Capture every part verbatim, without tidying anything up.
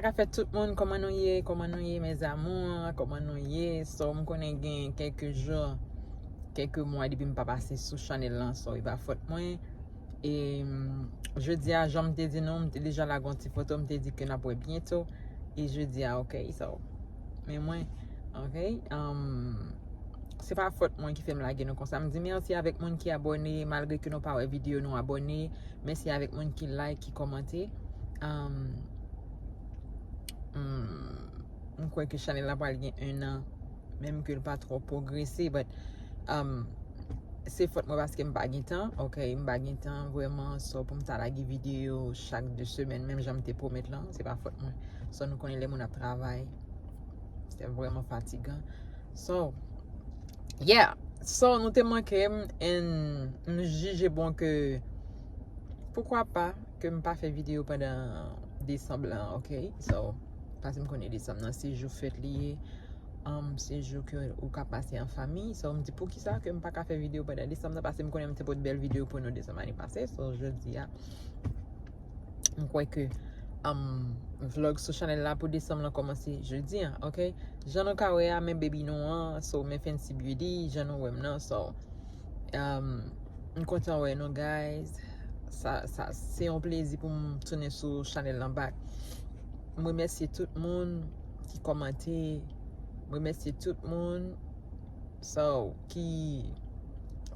Ka fèt tout moun, kòman nou ye? Kòman nou ye, mes amours? Kòman nou ye? So, m konnen gen kèlke jou, kèlke mwa depi m pa pase sou chanèl lan, so, e pa fòt mwen. E, mm, jodi a, jan m te di nou, m te deja lage yon ti foto, m te di ke n ap wè byento. E jodi a, ok, so, men mwen, ok, um, se pa fòt mwen ki fè m lage nou konsa. M di mèsi avèk moun ki abòne, malgre ke nou pa wè videyo, nou abòne. Mèsi avèk moun ki like, ki kòmante. Um, hmm, m kwè ke chanèl la pral gen en an, menm ke l pa twò pwogrese, but, um, se fòt mwen paske m pa gen tan, ok, m pa gen tan vrèman, so pou m ta lage videyo chak de semèn, menm jan m te pwomèt lan, se pa fòt mwen. So nou konnen lè moun ap travay, se vrèman fatigan. So, yeah, so nou te manke m, and m jije bon ke, poukwa pa, ke m pa fè videyo pandan desanm lan, ok? So, paske m konnen desanm nan se jou fèt li ye, um, se jou ke ou ka pase an fanmi. So, m di poukisa ke m pa ka fè videyo pandan desanm nan, paske m konnen m te pot bèl videyo pou nou desanm ane pase. So, jodi a, m kwè ke, um, vlog sou chanèl la pou desanm lan kòmanse jodi a, ok? Jan nou ka wè a, men baby nou an, so, men Fancy Beauty, jan nou wè m nan, so, um, m kontan wè nou, guys. Sa, sa, se yon plezi pou m tounen sou chanèl lan back. M remèsye tout moun ki kòmante. M remèsye tout moun, so, ki,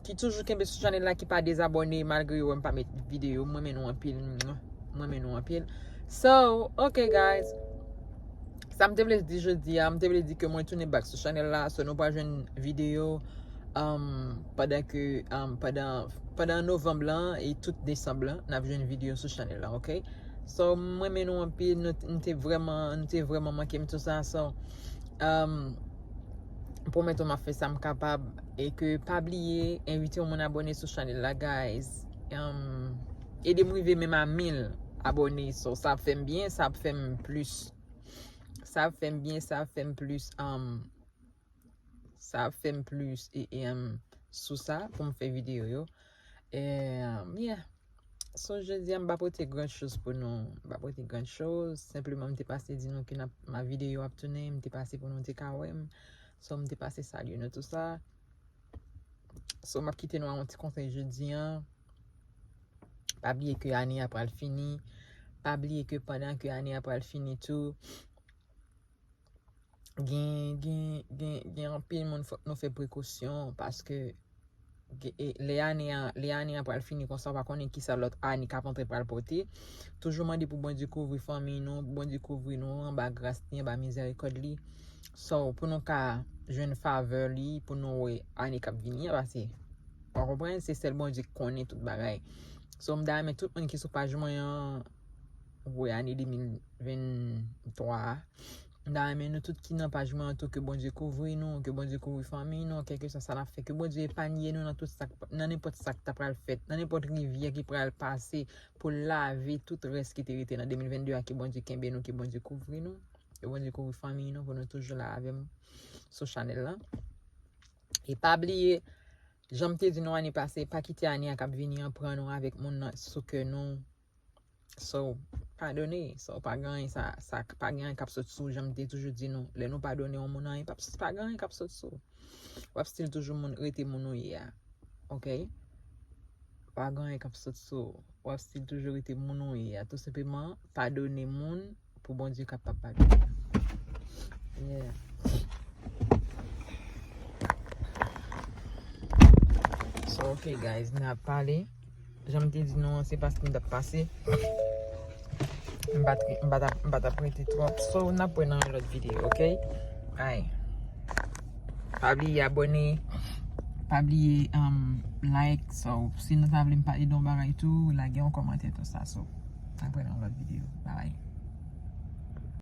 ki toujou kenbe sou chanèl la, ki pa dezabòne malgre yo wè m pa met videyo. M renmen nou anpil. M renmen nou anpil. So, ok, guys. Sa m te vle di jodi a, m te vle di ke mwen tounen back sou chanèl la, so nou pral jwenn videyo, um, pandan ke, um, pandan, pandan novanm lan e tout desanm lan, n ap jwenn videyo sou chanèl la, ok? So, m renmen nou anpil, nou, nou te vrèman, nou te vrèman manke m tou sa, so, um, pwomèt ou m ap fè sa m kapab, e ke pa bliye, envite yon moun abòne sou chanèl la, guys. Um, ede m rive menm a mil abòne, so, sa ap fè m byen, sa ap fè m plis. Sa ap fè m byen, sa ap fè m plis, um, sa ap fè m plis, e, e, um, sou sa pou m fè videyo yo. E, um, yeah. So, jodi a, m pa pote gran choz pou nou. M pa pote gran choz. Senpleman, m te pase di nou ke n ap, ma videyo ap tounen. M te pase pou nou te ka wè m. So, m te pase salye nou tou sa. So, m ap kite nou a yon ti konsèy jodi a. Pa bliye ke ane a pral fini. Pa bliye ke pandan ke ane a pral fini tou, gen, gen, gen, gen anpil moun, fòk nou fè prekosyon, paske ge-, e, lè ane a, lè ane a pral fini konsa, ou pa konnen kisa lòt ane k ap antre pral pote. Toujou mande pou Bondye kouvri fanmi nou, Bondye kouvri nou anba gras li, anba mizèrikòd li. So, pou nou ka jwenn favè li, pou nou wè ane k ap vini an, paske, ou konprann, se sèl Bondye k konnen tout bagay. So, m ta renmen tout moun ki sou paj mwen an, ou wè ane de mil venntwa a. M ta renmen nou tout ki nan paj mwen an tou, ke Bondye kouvri nou, ke Bondye kouvri fanmi nou, kèlkeswa sa n ap fè, ke Bondye epanye nou nan tout sa k, nan nenpòt sa k ta pral fèt, nan nenpòt rivyè ki pral pase pou lave tout rès ki te rete nan de mil vennde a, ke Bondye kenbe nou, ke Bondye kouvri nou, ke Bondye kouvri fanmi nou, pou nou toujou la avè m sou chanèl lan. E pa bliye, jan m te di nou ane pase, pa kite ane a k ap vini an pran nou avèk moun nan sou kè nou. So, padone. So, pa gen anyen sa, sa, pa gen anyen k ap sot sou ou, jan m te toujou di nou. Lè nou padone yon moun, anyen p ap, pa gen anyen k ap sot sou ou. W ap still toujou moun, rete moun ou ye a. Ok? Pa gen anyen k ap sot sou ou. W ap still toujou rete moun ou ye a. Tou senpleman, padone moun pou Bondye kapab padone. Yeah. So, ok, guys, n ap pale. Jan m te di nou an, se paske m t ap pase. M pa t, m pa t ap, m pa t ap rete twòp. So, n ap wè nan yon lòt videyo, ok? Ay. Pa bliye abòne. Pa bliye, um, like. So, si nou ta vle m pale de yon bagay tou, lage yon kòmantè tou sa. So, n ap wè nan yon lòt videyo. Bye bye.